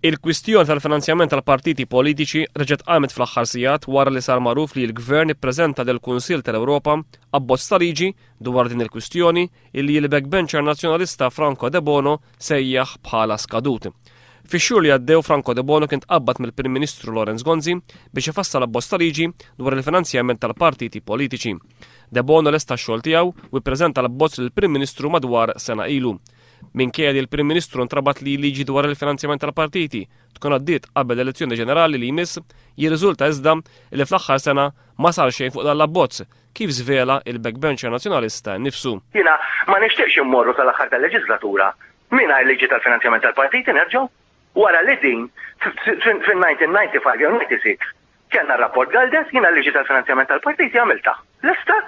Il-kwistjoni tal-finanzjament tal-partiti politiċi reġgħet qamet fl-aħħar sigħat wara li sar magħruf li l-Gvern ippreżenta lill-Kunsill tal-Ewropa abbozz ta' liġi dwar din il-kwistjoni illi l-backbencher Nazzjonalista Franco Debono sejjaħ bħala skadut. Fix-xhur li għaddew Franco Debono kien tqabbad mill-Prim Ministru Lawrence Gonzi biex ifassal abbozz ta' liġi dwar il-finanzjament tal-partiti politiċi. Debono lesta x-xogħol tiegħu u ppreżenta l-abbozz lill-Prim Ministru madwar sena ilu. Minkejja li l-Prim Ministru ntrabat li l-liġi dwar il-finanzjament tal-partiti tkun għaddiet qabel l-elezzjoni ġenerali li jmiss, jirriżulta iżda li fl-aħħar sena ma sar xejn fuq dan l-abbozz, kif żvela il-backbencher Nazzjonalista nnifsu. Jiena ma nixtieqx immorru sal-aħħar tal-leġiżlatura mingħajr liġi tal-finanzjament tal-partiti nerġgħu wara li din fin-1995 jew 96 kellna r-rapport Galdes, jiena l-liġi tal-finanzjament tal-partiti għamiltha. Lesta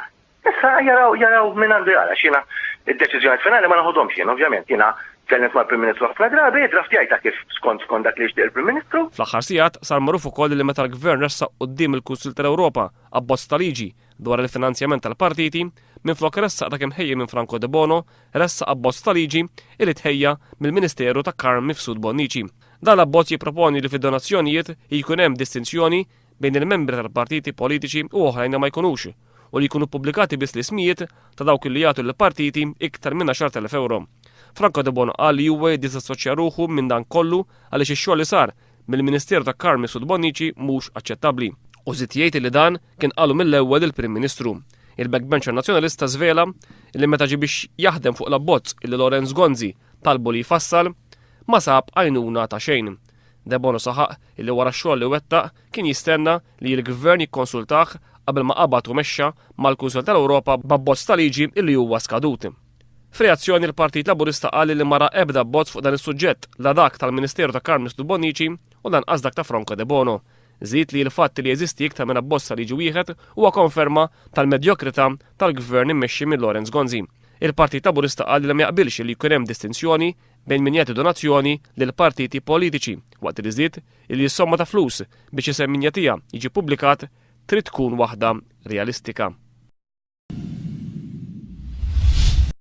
Issa jaraw jaraw min għandu jara għax jiena d-deċiżjonijiet finali ma noħodhomx jien ovvjament. Jiena tkellimt mal-Prim Ministru ħafna drabi, iddraftjajtha kif skont skont dak li jixtieq il-Prim Ministru. Fl-aħħar sigħat sar magħruf ukoll li meta l-Gvern ressaq quddiem il-Kunsill tal-Ewropa abbozz ta' liġi dwar il-finanzjament tal-partiti, minflok ressaq dak imħejji minn Franco Debono, ressaq abbozz ta' liġi li tħejja mill-Ministeru ta' Carm Mifsud Bonnici. Dan l-abbozz jipproponi li fid-donazzjonijiet jkun hemm distinzjoni bejn il-membri tal-partiti politiċi u oħrajn li ma jkunux, u li jkunu ppubblikati biss l-ismijiet ta' dawk li jagħtu lill-partiti iktar minn 10,000 ewro. Franco Debono qal li huwa jiddisassoċja ruħu minn dan kollu għaliex ix-xogħol li sar mill-Ministeru ta' Carm Mifsud Bonnici mhux aċċettabbli. U żied jgħid li dan kien qalu mill-ewwel lill-Prim Ministru. Il-backbencher Nazzjonalista żvela li meta ġie biex jaħdem fuq l-abbozz li Lawrence Gonzi talbu li jfassal, ma sab għajnuna ta' xejn. Debono saħaq illi wara x-xogħol li wettaq kien jistenna li l-Gvern jikkonsultah qabel ma qabad u mexxa mal-Kunsill tal-Ewropa b'abbozz ta' liġi illi huwa skadut. F'reazzjoni l-Partit Laburista qal illi ma ra ebda abbozz fuq dan is-suġġett, la dak tal-Ministeru ta' Carm Mifsud Bonnici u lanqas dak ta' Franco Debono. Żied li l-fatt li jeżisti iktar minn abbozz ta' liġi wieħed huwa konferma tal-medjokrità tal-Gvern immexxi minn Lawrence Gonzi. Il-Partit Laburista qal li ma jaqbilx li jkun hemm distinzjoni bejn min jagħti donazzjoni lil partiti politiċi, waqt li żied illi s-somma ta' flus biex isem min jagħtiha jiġi ppubblikat trid tkun waħda realistika.